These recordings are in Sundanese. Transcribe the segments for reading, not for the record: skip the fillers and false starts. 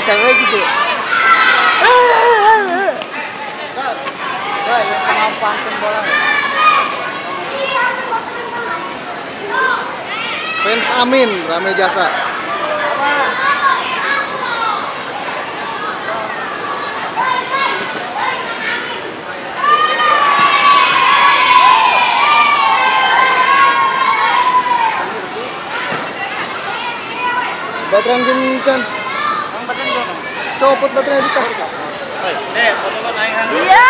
Selesai gitu. Fans Amin, rame jasa. Baterai kan. Copot baterai di tas. Deh, foto kan aing. Iya.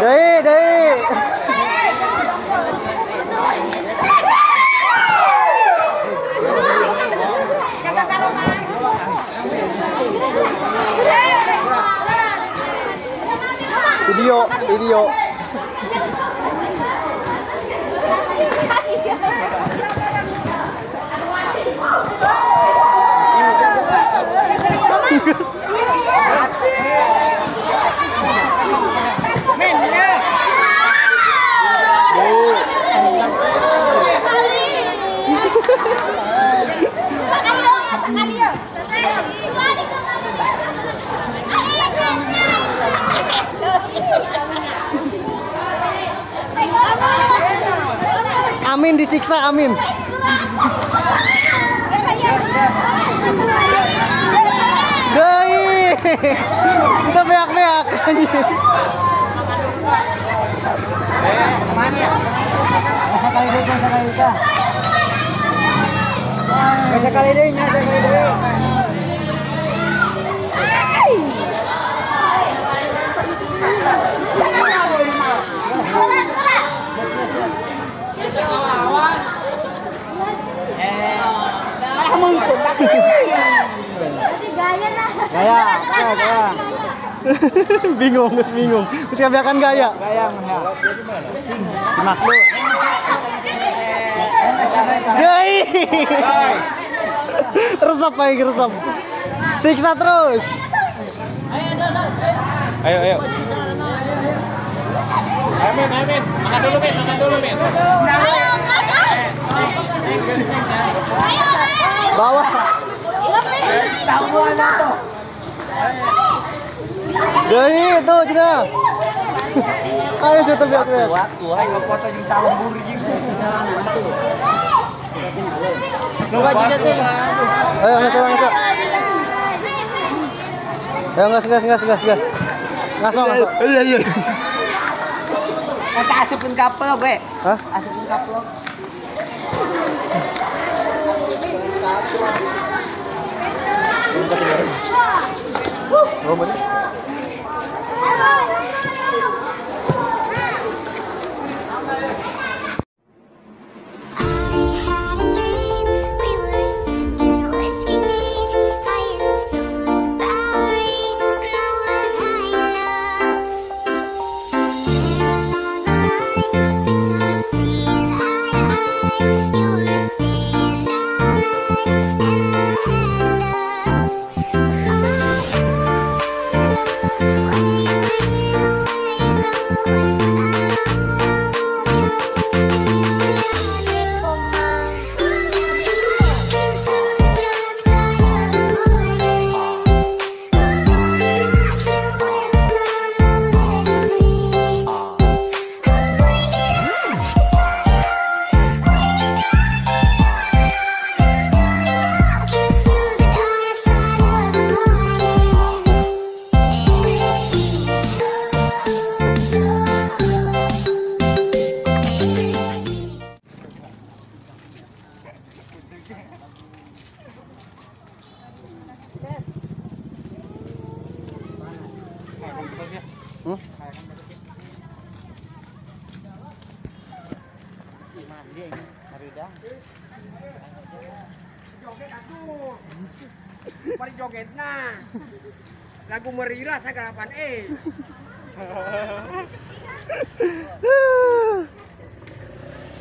Dai, dai. Video, video. Amin disiksa, amin. Dai, kita beak-beak. Gaya, gaya. Bingung, bingung. Terus kebiakan gaya. Gaya, ya. Maklu. Dai. Resep aja, resep. Siksa terus. Ayo, ayo. Amin, amin. Makan dulu, Min. Makan dulu, Min. Bawah. Dai itu Cina. Ayo sudah biar biar. Waktu, ayo foto jeung salembur gitu. Ayo ngas ngas. Ayo ngas ngas ngas ngas gas. Ngaso ngaso. Iya iya. Kita asupin kaplok gue. Hah? Asupin kaplok. Oh, bener. You were saying all night, and I Mandi ini, hareudang. Joget atuh. Bari jogetna. Lagu merira sagalapan e.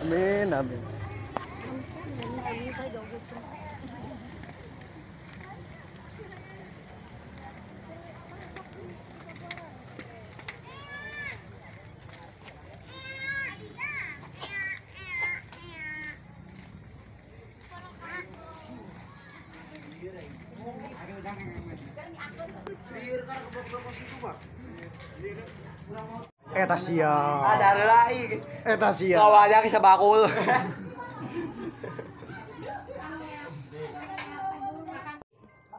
Amin, amin. Eta sia. Ada lagi. Eta sia. Bawanya ke sabakul.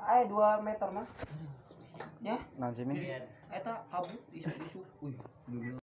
Ayo 2 meter mah. Ya. Naon sih, Min? Eta kabut isu-isu. Wih.